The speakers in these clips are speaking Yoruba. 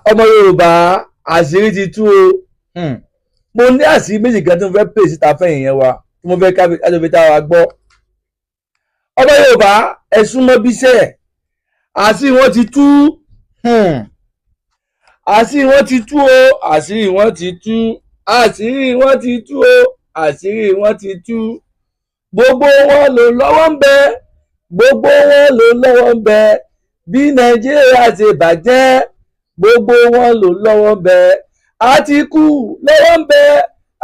Ọmọ Yorùbá, àṣírí ti tú o. Mo ní àṣírí méjì kan tí mo fẹ́ pè síta fẹ́yìn yẹn wa, tí mo fẹ́ kájọ fi tá wa gbọ́. Ọmọ Yorùbá, ẹ súnmọ́ bíṣẹ́, àṣírí wọn ti tú. Àṣírí wọn ti tú o, àṣírí wọn ti tú, àṣírí wọn ti tú o, àṣírí wọn ti tú. Gbogbo wọn ló lọ́wọ́ ń bẹ, gbogbo wọn ló lọ́wọ́ ń bẹ bí Nàìjíríà ṣe bàjẹ́. Gbogbo wọn ló lọ́wọ́ ń bẹ. Àtìkù lọ́wọ́ ń bẹ,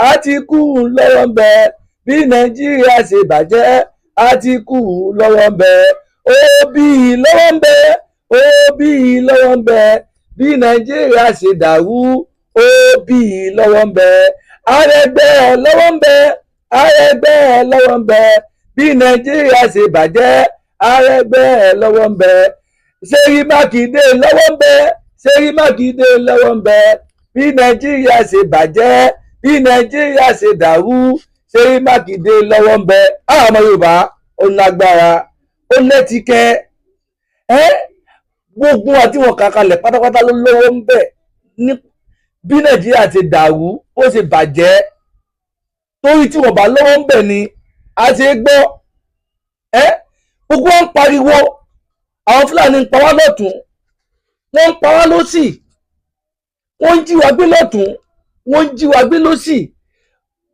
Àtìkù lọ́wọ́ ń bẹ bí Nàìjíríà ṣe bàjẹ́. Àtìkù lọ́wọ́ ń bẹ, Òbí lọ́wọ́ ń bẹ, Òbí lọ́wọ́ ń bẹ bí Nàìjíríà ṣe dàrú. Òbí lọ́wọ́ ń bẹ, Arẹ́gbẹ́ lọ́wọ́ ń bẹ, Arẹ́gbẹ́ lọ́wọ́ ń bẹ bí Nàìjíríà ṣe bàjẹ́. Arẹ́gbẹ́ lọ́wọ́ ń bẹ, Ṣèyí Mákindé lọ́wọ́ ń bẹ, Ṣèyí Mákindé lọ́wọ́ ń bẹ bí Nàìjíríà ṣe bàjẹ́, bí Nàìjíríà ṣe dàrú. Ṣèyí Mákindé lọ́wọ́ ń bẹ. Àwọn ọmọ Yorùbá, ó lágbára, ó lẹ́tìkẹ́ ẹ́. Gbogbo àti wọn kà kalẹ̀ pátápátá ló lọ́wọ́ ń bẹ ní bí Nàìjíríà ṣe dàrú, ó ṣe bàjẹ́. Torí tí wọ́n bá lọ́wọ́ ń bẹ ni a ṣe gbọ́ ẹ́. Gbogbo wọn ń pariwo, àwọn Fúlàní ń pa wá lọ́tún, wọ́n ń pa wá lọ́sì, wọ́n ń jí wa gbé lọ́tún, wọ́n ń jí wa gbé lọ́sì.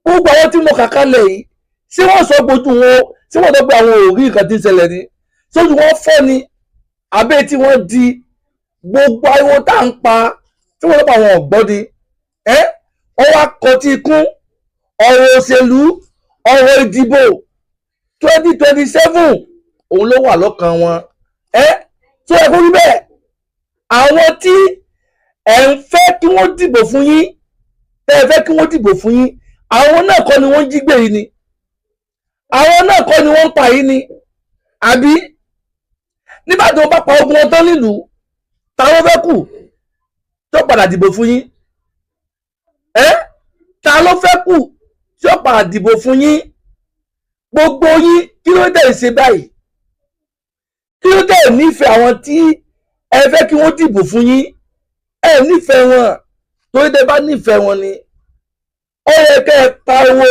Gbogbo àwọn tí mo kà kalẹ̀ yìí, ṣé wọ́n sọ gbójú wọn? Ṣé wọ́n sọ pé àwọn ò rí nǹkan tí ń ṣẹlẹ̀ ni? Sójú wọn fọ́ ni abẹ́ tí wọ́n di gbogbo ariwo tá à ń pa, tí wọ́n lọ́pọ̀ àwọn ọ̀gbọ́n ni ẹ́? Wọ́n wá kọtí ikún ọ̀rọ̀ òṣèlú, ọ̀rọ̀ ìdìbò 2027, òun ló wà lọ́kàn wọn ẹ́. Tó ẹ kó rí bẹ́ẹ̀, àwọn tí ẹ̀ ń fẹ́ kí wọ́n dìbò fún yín, tẹ́ ẹ fẹ́ kí wọ́n dìbò fún yín, àwọn náà kọ́ ni wọ́n ń jí gbé yìí ni? Àwọn náà kọ́ ni wọ́n ń pa yìí ni? Àbí nígbà tí wọ́n bá pa ogun wọn tán nílùú, táwọn fẹ́ kù tó padà dìbò fún yín ẹ́? Ta ló fẹ́ kù tí ó padà dìbò fún yín? Gbogbo yín, kí ló dé ṣe báyìí? Kí ló dé nífẹ̀ẹ́ àwọn tí ẹ fẹ́ kí wọ́n dìbò fún yín? Ẹ nífẹ̀ẹ́ wọn, torí tẹ́ bá nífẹ̀ẹ́ wọn ni, ó yẹ kẹ́ ẹ pariwo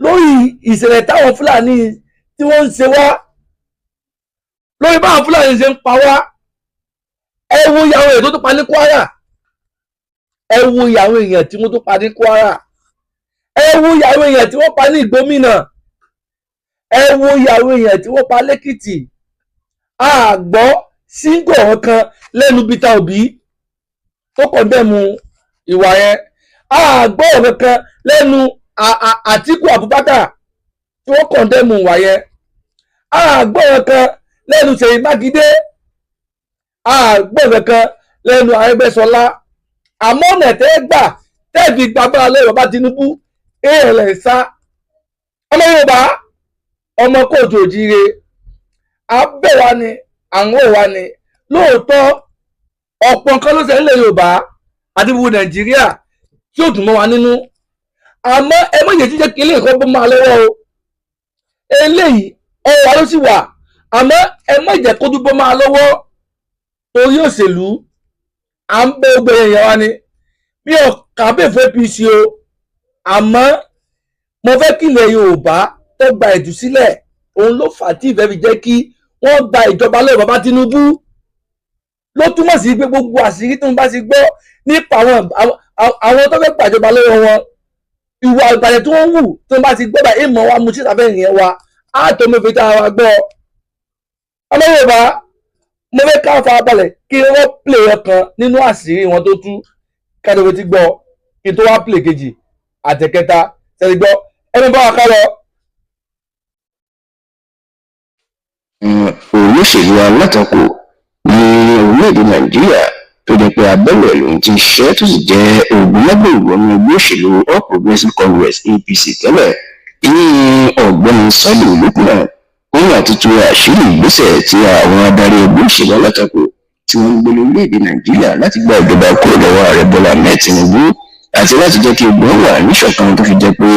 lórí ìṣẹ̀lẹ̀ táwọn Fúlàní tí wọ́n ń ṣe wá, lórí báwọn Fúlàní ṣe ń pa wá. Ẹ wo ìyàwó èèyàn tó tó pa ní Kwara, ẹ wo ìyàwó èèyàn tí wọ́n tó pa ní Kwara, ẹ wo ìyàwó èèyàn tí wọ́n pa ní Ìgbómìnà, ẹ wo ìyàwó èèyàn tí wọ́n pa lẹ́kìtì. A gbọ́ síngò ọ̀rọ̀ kan lẹ́nu Peter Obi tó condemn ìwà yẹn. A gbọ́ ọ̀rọ̀ kan lẹ́nu Àtíkù Abubakar tí wọ́n condemn ìwà yẹn. A gbọ́ ọ̀rọ̀ kan lẹ́nu Ṣèyí Mákindé. A gbọ́ ọ̀rọ̀ kan lẹ́nu Arẹ́gbẹ́ṣọlá. Àmọ́ ọ̀nà tẹ́ gbà tẹ́ fi gbàgbára lẹ́yìn bàbá Tinubu èèlẹ̀ sá. Ọmọ Yorùbá, ọmọ kóòtù òjíire, abẹ́ wa ni àwọn ò wa ni. Lóòótọ́, ọ̀pọ̀ nǹkan ló ṣẹlẹ̀ nílẹ̀ Yorùbá àti gbogbo Nàìjíríà tí ó dùn mọ́ wa nínú, àmọ́ ẹ má yẹ jíjẹ́ kí eléyìí kọ́ bó máa lọ́wọ́ o. Eléyìí ọwọ́ wa ló sì wà, àmọ́ ẹ má jẹ́ kó dúpọ́ máa lọ́wọ́ torí òṣèlú. À ń bẹ gbogbo èèyàn wa ni. Mi ò kàbẹ̀ fún APC o, àmọ́ mo fẹ́ kí ilẹ̀ Yorùbá tó gba ìtúsílẹ̀. Òun ló fà á tí ìfẹ́ fi jẹ́ kí wọ́n gba ìjọba lọ́wọ́ bàbá Tinubu. Ló túmọ̀ sí pé gbogbo àṣírí tó ń bá ti gbọ́ nípa àwọn tó fẹ́ gbàjọba lọ́wọ́ wọn, ìwà ìbàjẹ́ tí wọ́n wù, tó ń bá ti gbọ́ báyìí, ìmọ̀ wa mú síta fẹ́ yẹn wa á tó mi fi tá a wa gbọ́. Ọmọ Yorùbá, mo fẹ́ ká farabalẹ̀ kí wọ́n play ọkàn nínú àṣírí wọn tó tú, kájọ ti gbọ́, kí n tó wá play kejì àtẹ̀kẹta sẹ́ni gbọ́. Ẹni bá wa ká lọ. Olóṣèlú alátakò ní orílẹ̀-èdè Nàìjíríà tó jẹ́ pé abẹ́lẹ̀ lòun ti ń ṣiṣẹ́, tó sì jẹ́ ogunlọ́gbọ̀n ìwọ̀nù ẹgbẹ́ òṣèlú All Progressives Congress, APC tẹ́lẹ̀, ìyẹn Ọ̀gbẹ́ni Saliu Lukman, òun àti tú àṣírí ìgbésẹ̀ tí àwọn adarí ẹgbẹ́ òṣèlú alátakò tí wọ́n ń gbé lórílẹ̀-èdè Nàìjíríà láti gba ìjọba kúrò lọ́wọ́ Ààrẹ Bọ́lá Ahmed Tinubu àti láti jẹ́ kí ogun wà níṣọ̀kan, tó fi jẹ́ pé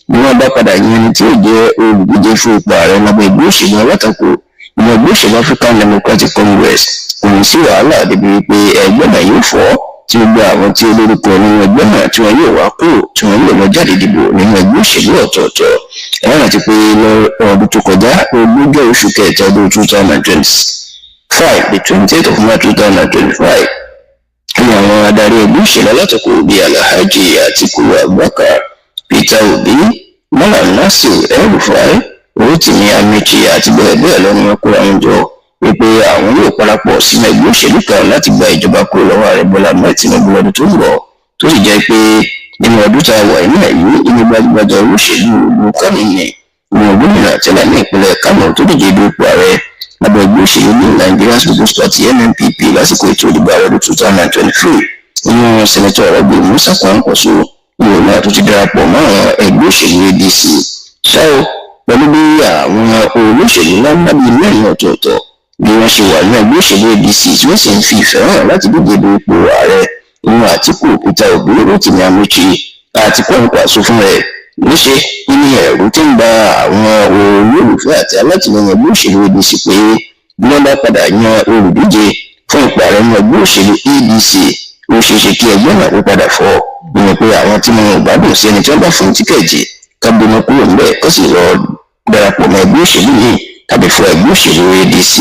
bí wọ́n bá padà yan ẹni tí yóò jẹ́ olùdíje fún ipò ààrẹ lábẹ́ ẹgbẹ́ òṣèlú alátakò, ìyẹn ẹgbẹ́ òṣèlú African Democratic Congress, kò Kò ní sí wàhálà débi wípé ẹgbẹ́ náà yóò fọ́, tí gbogbo àwọn tí ó lórúkọ nínú ẹgbẹ́ náà tí wọ́n yóò wá kúrò, tí wọ́n yóò lọ jáde dìbò nínú ẹgbẹ́ òṣèlú ọ̀tọ̀ọ̀tọ̀. Ẹ rántí pé lọ́dún tó kọjá, 20 oṣù kẹta ọdún 2025, the 20th of March 2025, ní àwọn adarí ẹgbẹ́ òṣèlú alátakò bíi Alhaji Atiku Abubakar, Peter Obi, Malam Nasir El-Rufai, Rotimi Amaechi àti bẹ́ẹ̀ bẹ́ẹ̀ lọ ni wọ́n kóra wọn jọ wípé àwọn yóò parapọ̀ sínú ẹgbẹ́ òṣèlú kan láti gba ìjọba kúrò lọ́wọ́ Ààrẹ Bọ́lá Ahmed Tinubu lọ́dún tó ń bọ̀. Tó sì jẹ́ pé nínú ọdún tá a wà nínú ẹ̀yí inú gbajúgbajà olóṣèlú ìlú Kánò ní ìwọ̀n gómìnà tẹ́lẹ̀ ní ìpínlẹ̀ Kánò tó díje du ipò ààrẹ lábẹ́ ẹgbẹ́ òṣèlú ní Nigerian People's Party, NNPP, lásìkò ètò ìdìbò ààrẹ ọdún 2023, nínú Senator Rabiu Musa Kwankwaso, ìwọ̀n náà tó ti darapọ̀ mọ́ àwọn ẹgbẹ́ òṣèlú ADC. Ṣá o, pẹ̀lú bí àwọn olóṣèlú ńláńlá bíi mẹ́rin ọ̀tọ̀ọ̀tọ̀ bí wọ́n ṣe wà ní ẹgbẹ́ òṣèlú ADC, tí wọ́n sì ń fi ìfẹ́ hàn láti díje du ipò ààrẹ, ìwọ̀n Àtíkù, Peter Obi, Rotimi Amaechi àti Kwankwaso fún rẹ̀, níṣe ní ẹ̀rù tí ń ba àwọn olólùfẹ́ àti alátìlẹyìn ẹgbẹ́ òṣèlú ADC pé bí wọ́n bá padà yan olùdíje fún ipò ààrẹ ní ẹgbẹ́ òṣèlú ADC, ó ṣeé ṣe kí ẹgbẹ́ náà kó padà fọ́, ìyẹn pé àwọn tí wọn ò gbádùn sí ẹni tí wọ́n bá fún tíkẹ́ẹ̀tì ká gbóná kúrò níbẹ̀, kó sì lọ darapọ̀ mọ́ ẹgbẹ́ òṣèlú yìí tàbí fún ẹgbẹ́ òṣèlú ADC.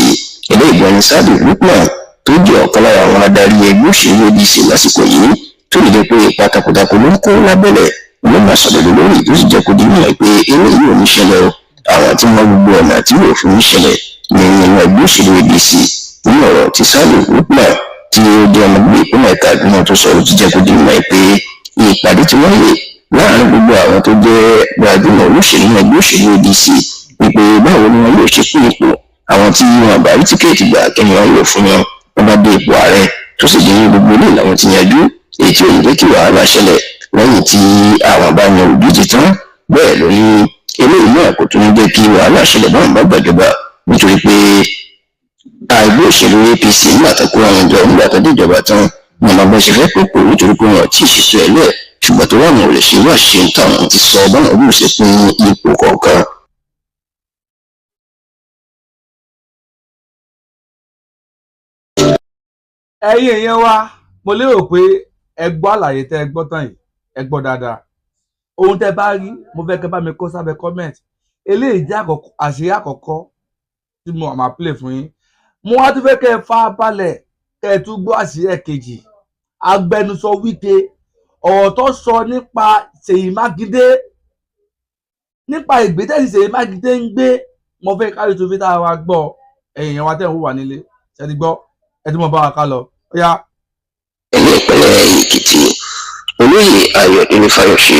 Ilé ìgbọ́ni Sadiq Lukman, tó jẹ́ ọ̀kan lára àwọn adarí ẹgbẹ́ òṣèlú ADC lásìkò yìí, tó lè jẹ́ pé ipa takuntakun ló ń kó lábẹ́lẹ̀, ló máa sọ̀rọ̀ lórí, tó sì jẹ́ kó di mímọ̀ pé eléyìí ò ní ṣẹlẹ̀ o. Àwọn tí wọ́n gbogbo ọ̀nà tí yóò fi ní ṣẹlẹ̀ ní inú ẹgbẹ́ òṣèlú ADC. Nínú ọ̀rọ̀ tí Sadiq Lukman, tí ó jẹ́ ọmọ bíbí ìpínlẹ̀ Kaduna, tó sọ̀rọ̀, ti jẹ́ kó di mímọ̀ pé ìpàdé tí wọ́n lè láàárín gbogbo àwọn tó jẹ́ gbajúmọ̀ olóṣèlú ní ẹgbẹ́ òṣèlú ADC wípé báwo ni wọn yóò ṣe pín ipò, àwọn tí wọn bá rí tíkẹ́ẹ̀tì gbà, kí ni wọn yóò fún wọn wọn bá dé ipò ààrẹ, tó sì jẹ́ gbogbo ilé làwọn ti yanjú, èyí tí ò ní jẹ́ kí wàhálà ṣẹlẹ̀ lẹ́yìn tí àwọn bá yan olùdíje tán. Bẹ́ẹ̀ ló ní eléyìí náà kò tún ní jẹ́ kí wàhálà ṣẹlẹ̀ báwọn bá gbàjọba, nítorí pé ẹgbẹ́ òṣèlú APC, nígbà tó kó àwọn jọ, nígbà tó déjọba tán, wọn máa bá ṣe fẹ́ pòpò, nítorí pé wọn ò tí ì ṣètò ẹ̀ lẹ̀, ṣùgbọ́n tó wà wọn ò lè ṣe wá ṣe táwọn ti sọ báwọn yóò ṣe pín ipò kọ̀ọ̀kan. Ẹ̀yin èèyàn wa, mo lérò pé ẹ gbọ́ àlàyé tẹ́ ẹ gbọ́ tán yìí. Ẹ gbọ́ dáadáa. Ohun tẹ́ bá rí, mo fẹ́ kẹ́ bá mi kọ sábẹ́ comment. Eléyìí jẹ́ àṣírí àkọ́kọ́ tí mo máa play fún yín. Mo wá tún fẹ́ kẹ́ ẹ fa balẹ̀, kẹ́ ẹ tún gbọ́ àṣírí ẹ̀kejì. Agbẹnusọ Wike, ọ̀rọ̀ tó sọ nípa Ṣèyí Mákindé, nípa ìgbésẹ̀ tí Ṣèyí Mákindé ń gbé, mo fẹ́ kárí tó fi tá a wa gbọ́. Ẹ̀yin èèyàn wa tẹ́ ń wò wá nílé, ṣe ti gbọ́? Ẹ tí mo bá wa ká lọ, ó yá. Ní ìpínlẹ̀ Èkìtì, Olóyè Ayọ̀délé Fáyọ̀ṣe,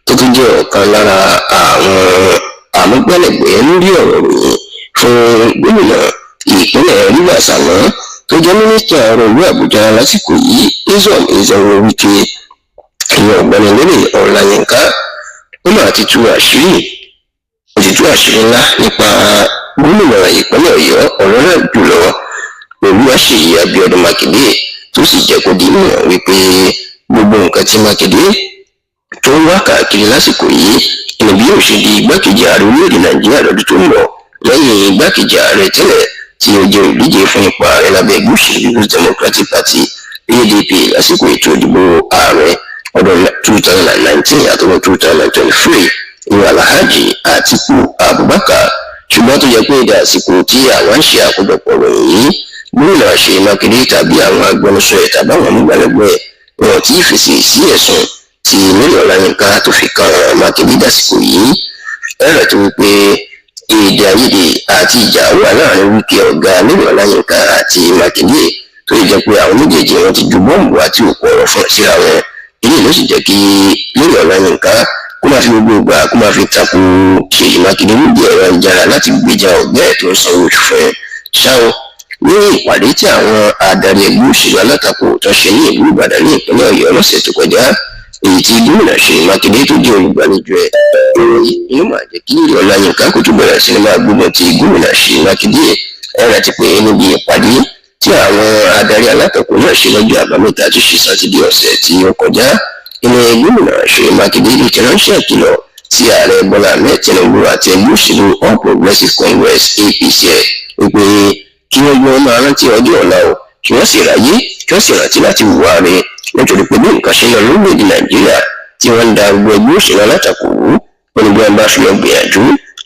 tó tún jẹ́ ọ̀kan lára àwọn amúgbálẹ́gbẹ̀ẹ́ lórí ọ̀rọ̀ ìròyìn fún gómìnà ìpínlẹ̀ Rivers àná, tó jẹ́ mínísítà ọ̀rọ̀ ìlú Àbújá lásìkò yìí, Nyesom Ezenwo Wike, ìyẹn Ọ̀gbẹ́ni Lérè Ọláyínká, ó máa ti tú àṣírí, ó ti tú àṣírí ńlá nípa gómìnà ìpínlẹ̀ Ọ̀yọ́ ọ̀rọ̀ jùlọ, Olúwaṣèyí Abíọ́dún Mákindé, tó sì jẹ́ kó di mímọ̀ wípé gbogbo nǹkan tí Mákindé tó ń wá káàkiri lásìkò yìí ni bí yóò ṣe di igbákejì ààrẹ orílẹ̀-èdè Nàìjíríà lọ́dún tó ń bọ̀, lẹ́yìn igbákejì ààrẹ tẹ́lẹ̀ tí ó jẹ́ olùdíje fún ipò ààrẹ lábẹ́ ẹgbẹ́ òṣèlú People's Democratic Party, PDP, lásìkò ètò ìdìbò ààrẹ ọdún 2019 àtọdún 2023, ní Alhaji Atiku Abubakar. Ṣùgbọ́n tó jẹ́ pé èdè àsìkò tí àwọn ń ṣe àkójọpọ̀ ròyìn yìí, gómìnà Ṣèyí Mákindé tàbí àwọn agbẹnusọ ẹ̀ tàbí àwọn amúgbálẹ́gbẹ̀ẹ́ wọn tí ì fèsì sí ẹ̀sùn tí Lérè Ọláyínká tó fi kan Mákindé dásìkò yìí. Ẹ̀rọ tó wípé èdè àìyedè àti ìjà wà láàrin Wike, ọ̀gá Lérè Ọláyínká, àti Mákindé, tó yẹ jẹ́ pé àwọn méjèèjì wọn ti ju bọ́ǹbù àti òkú ọ̀rọ̀ fún síra wọn. Èyí ló sì jẹ́ kí Lérè Ọláyínká kó máa fi gbogbo ìgbà kó máa fi tako Ṣèyí Mákindé lóde ẹ̀rọ ayélujára láti gbèjà ọ̀gá ẹ̀ tó ń sanwó oṣù fún ẹ. Ṣá o, ní ìpàdé tí àwọn adarí ẹgbẹ́ òṣèlú alátakò tó ṣe ní ìlú Ìbàdàn ní ìpínlẹ̀ Ọ̀yọ́ lọ́sẹ̀ tó kọjá, èyí tí gómìnà Ṣèyí Mákindé tó jẹ́ olùgbàlejò ẹ̀, èyí ló máa jẹ́ kí Lérè Ọláyínká kó tún bẹ̀rẹ̀ sí ní máa gbógun ti gómìnà Ṣèyí Mákindé. Ẹ̀rọ ti pè é níbi ìpàdé tí àwọn adarí alátakò náà ṣe lọ́jọ́ Àbámẹ́ta tó ṣe Sátidé ọ̀sẹ̀ tí ó kọjá, ilé gómìnà Ṣèyí Mákindé ló ti ránṣẹ́ ìkìlọ̀ sí Ààrẹ Bọ́lá Ahmed Tinubu àti ẹgbẹ́ òṣèlú All Progressives Congress, APC, ẹ̀ wípé kí wọ́n gbọ́n máa rántí ọjọ́ ọ̀la o. Kí wọ́n sì ráyé, kí wọ́n sì rántí láti hùwà rẹ̀, nítorí pé bí nǹkan ṣe ń lọ lórílẹ̀‐èdè Nàìjíríà tí wọ́n ń da gbogbo ẹgbẹ́ òṣèlú alátakò rú, ó ní bí wọ́n bá fi lọ gbìyànjú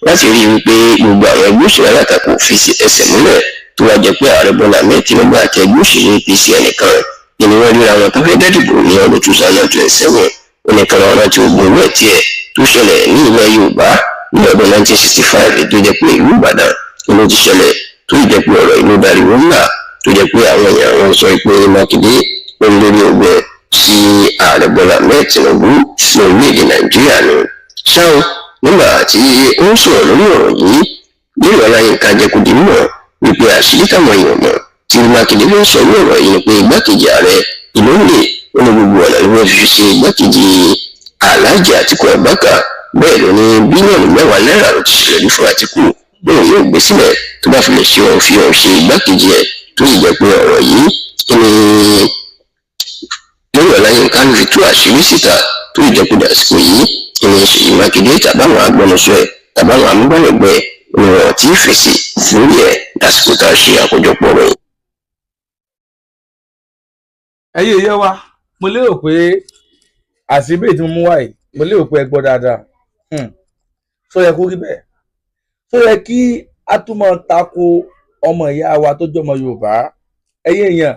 láti rí i wípé gbogbo àwọn ẹgbẹ́ òṣèlú alátakò fi ẹsẹ̀ múlẹ̀, tó wá jẹ́ pé Ààrẹ Bọ́lá Ahmed Tinubu àti ẹgbẹ́ òṣèlú APC ẹnìkan ni wọ́n ríra wọn tó fẹ́ dádìbò ní ọdún 2027, ó ní kan rántí ogun owó ẹ̀ tiẹ̀ tó ṣẹlẹ̀ ní ilẹ̀ Yorùbá ní ọdún 1965, tó jẹ́ pé ìlú Ìbàdàn ló ti ṣẹlẹ̀, tó jẹ́ pé ọ̀rọ̀ ìlú dariwo ńlá, tó jẹ́ pé àwọn èèyàn wọn sọ pé Mákindé ó ń lórí ogun sí Ààrẹ Bọ́lá Ahmed Tinubu ní orílẹ̀-èdè Nàìjíríà ni. Ṣáò, nígbà tí ó ń sọ̀rọ̀ lórí ọ̀rọ̀ yìí, Lérò Ọláyínká jẹ́ kó di mímọ̀ wípé àṣírí táwọn èèyàn mọ̀ tí Mákindé ló ń sọ lórí ọ̀rọ̀ yìí ni pé igbákejì ààrẹ ìlú ń lè ó ní gbogbo ọ̀nà ló fẹ́ fi ṣe igbákejì Alhaji Atiku Abubakar. Bẹ́ẹ̀ ló ní bílíọ̀nù 10 náírà ló ti ṣèlérí fún Atiku bóun yóò gbé sílẹ̀ tó bá fi lè ṣe òun fi òun ṣe igbákejì ẹ̀, tó sì jẹ́ pé ọ̀rọ̀ yìí ní Lérò Ọláyínká ló fi tú àṣírí síta, tó sì jẹ́ pé dàsìkò yìí ní Ṣèyí Mákindé tàbáwọn agbẹnusọ ẹ̀ tàbáwọn amúgbálẹ́gbẹ̀ẹ́ ni wọn ti fèsì lórí ẹ̀ dàsìkò tá a ṣe àkójọpọ̀ rẹ̀. Ẹ̀yin èèyàn wa, mo lérò pé àṣìbí tí mo mú wáyé, mo lérò pé ẹ gbọ́ dáadáa. Sọ yẹ kó rí bẹ́ẹ̀? Sọ yẹ kí a tún máa tako ọmọ ìyá wa tó jọmọ Yorùbá? Ẹ̀yin èèyàn,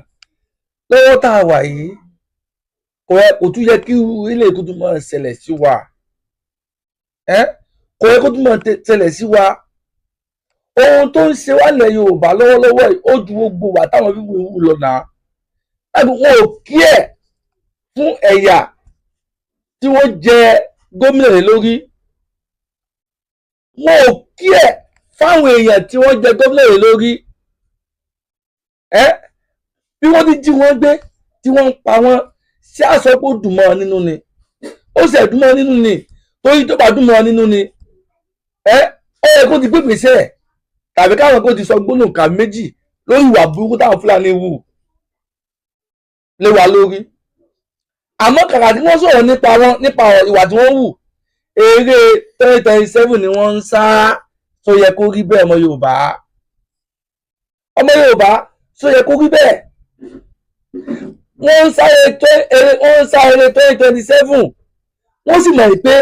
lọ́wọ́ tá a wà yìí, kò tún yẹ kí ilé kó tún máa ṣẹlẹ̀ sí wa. Kò yẹ kó tún máa ṣẹlẹ̀ sí wa. Ohun tó ń ṣe wá lẹ̀ Yorùbá lọ́wọ́lọ́wọ́ yìí, ó ju gbogbo wà táwọn bíbí wù lọ náà. Láti wọn ò kí ẹ̀ fún ẹ̀yà tí wọ́n jẹ gómìnà lé lórí, wọn ò kí ẹ̀ fáwọn èèyàn tí wọ́n jẹ gómìnà lé lórí ẹ. Bí wọ́n ti jí wọn gbé tí wọ́n ń pa wọ́n, ṣé àṣọ pé ó dùn mọ́ ọ nínú ni? Ó sì dùn mọ́ ọ nínú ni, torí tó bá dùn mọ́ ọ nínú ni ẹ, ó yẹ kó ti gbé ìgbésẹ̀ tàbí káwọn kó ti sọ gbólóhùn ká méjì lórí ìwà burúkú táwọn Fúlàní wù lé wa lórí. Àmọ́ kàkà tí wọ́n sọ̀rọ̀ nípa wọn, nípa ìwà tí wọ́n wù, eré 2027 ni wọ́n ń sá. Tó yẹ kó rí bẹ́ẹ̀, ọmọ Yorùbá? Ọmọ Yorùbá, tó yẹ kó rí bẹ́ẹ̀? Wọ́n ń sá eré 2027, wọ́n sì mọ̀ pé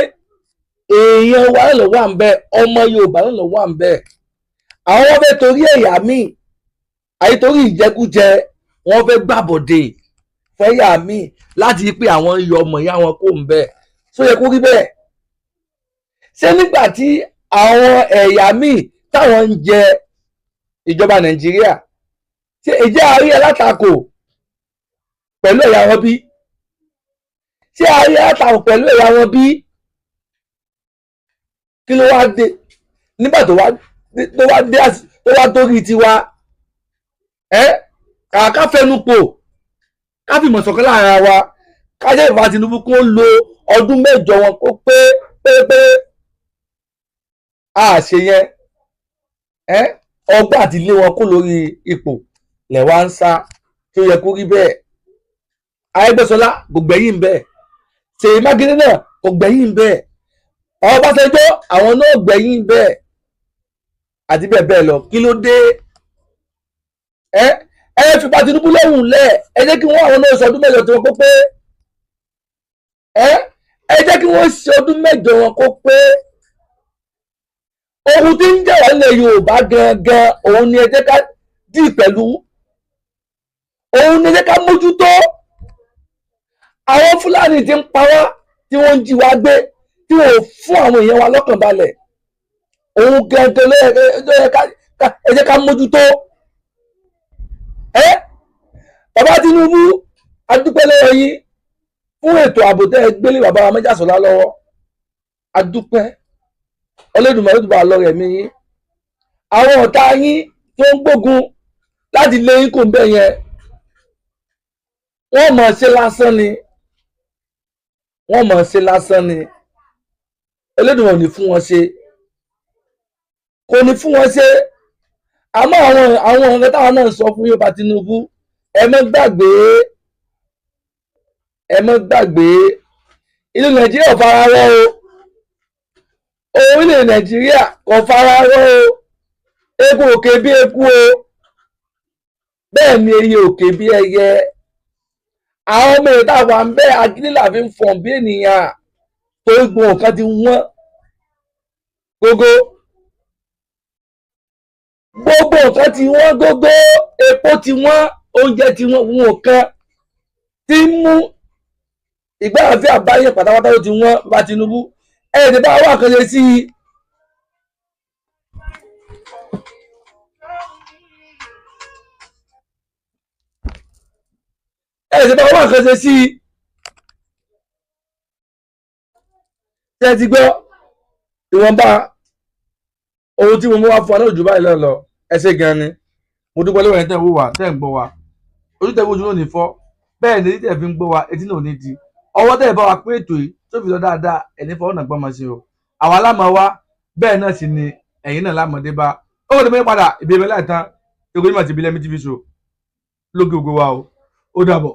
èèyàn wa ló wà ń bẹ̀, ọmọ Yorùbá ló wà ń bẹ̀. Àwọn wọn fẹ́ torí ẹ̀yà míì àyè, torí ìjẹkújẹ, wọ́n fẹ́ gbàbọ̀dè fẹ́yà míì láti pé àwọn yọ ọmọ ìyá wọn kó ń bẹ̀. Tó yẹ kó rí bẹ́ẹ̀? Ṣé nígbà tí àwọn ẹ̀yà míì táwọn ń jẹ ìjọba Nàìjíríà, ṣé ìjẹ́ àárí alátakò pẹ̀lú ẹ̀yà wọn bí? Ṣé àárí alátakò pẹ̀lú ẹ̀yà wọn bí? Kí ló wá dé nígbà tó wá dé tó wá torí tiwa ẹ, kàkà fẹnu pò, ká fìmọ̀ ṣọ̀kan láàrin ara wa, ká jẹ́ ìfà Tinubu kó lo ọdún 8 wọn kó pé pérépéré, a ṣe yẹn ẹ, ọgbà àti ilé wọn kó lórí ipò lẹ̀ wá ń sá. Tó yẹ kó rí bẹ́ẹ̀? Arẹ́gbẹ́ṣọlá kò gbẹ̀yìn bẹ́ẹ̀, Ṣèyí Mákindé náà kò gbẹ̀yìn bẹ́ẹ̀, Ọbásanjọ́ àwọn náà gbẹ̀yìn bẹ́ẹ̀, àti bẹ́ẹ̀ bẹ́ẹ̀ lọ. Kí ló dé? Ẹ fipá Tinubu lọ́rùn lẹ̀. Ẹ jẹ́ kí wọ́n àwọn náà sọ ọdún 8 tí wọ́n kó pé. Ẹ jẹ́ kí wọ́n ṣe ọdún 8 wọn kó pé. Ohun tí ń jà wá nílẹ̀ Yorùbá gangan, òun ni ẹ jẹ́ ká dì pẹ̀lú, òun ni ẹ jẹ́ ká mójútó. Àwọn Fúlàní tí ń pa wá, tí wọ́n ń jí wa gbé, tí wọ́n ò fún àwọn èèyàn wa lọ́kàn balẹ̀, òun gangan ló yẹ ká ẹ jẹ́ ká mójútó. Ẹ bàbá Tinubu, a dúpẹ́ lọ́wọ́ yín fún ètò ààbò tẹ́ ẹ gbélé bàbá wa Májàsọ́lá lọ́wọ́. A dúpẹ́. Olódùmarè tó bá lọ rẹ̀ mí yín. Àwọn ọ̀tá yín tó ń gbógun láti lé yín kò ń bẹ̀ yẹn, wọ́n mọ̀ ṣe lásán ni, wọ́n mọ̀ ṣe lásán ni. Olódùmarè ò ní fún wọn ṣe, kò ní fún wọn ṣe. Àmọ́ àwọn nǹkan táwọn náà sọ fún Yorùbá, Tinubu, ẹ má gbàgbé, ẹ má gbàgbé, ìlú Nàìjíríà ò fara rọ o. Orílẹ̀ Nàìjíríà kò fara rọ o. Eku òkè bí eku o. Bẹ́ẹ̀ ni ẹyẹ òkè bí ẹyẹ. Àwọn ọmọ èèyàn táwa ń bẹ́ agídí là fi ń fọ̀n bí ènìyàn, tó gbọ́n nǹkan ti wọ́n gógó, gbogbo nǹkan ti wọ́n gógó, epo ti wọ́n, oúnjẹ ti wọ́n, wọn kan tí ń mú ìgbàlàfíà báyẹn pátápátá ló ti wọ́n. Bá Tinubu, ẹ̀ ti bá wà kan ṣe sí i. Ẹ̀ ti bá wà kan ṣe sí i. Ṣé ẹ ti gbọ́ ìwọ̀nba ohun tí mo mú wá fún wa náà jù báyìí lọ lọ? Ẹ ṣé gan ni, mo dúpẹ́ lọ́wọ́ ẹ̀yin tẹ́ ń wò wá, tẹ́ ń gbọ́ wa. Ojú tẹ́ fojú náà ní fọ́, bẹ́ẹ̀ ni etí tẹ́ fi ń gbọ́ wa, etí náà ò ní di. Ọwọ́ tẹ́ bá wa pín ètò yìí tó fi lọ dáadáa, ẹ̀ní fọwọ́ náà gbọ́mọ sí o. Àwa lámọ̀ wá, bẹ́ẹ̀ náà sì ni ẹ̀yin náà lámọ̀dé bá. Ó kò tó mọ́ padà ìbéèrè láìtàn. Ìgbóni màtí ìbílẹ̀ mi TV show lókè ògo wa o. Ó dàbọ̀.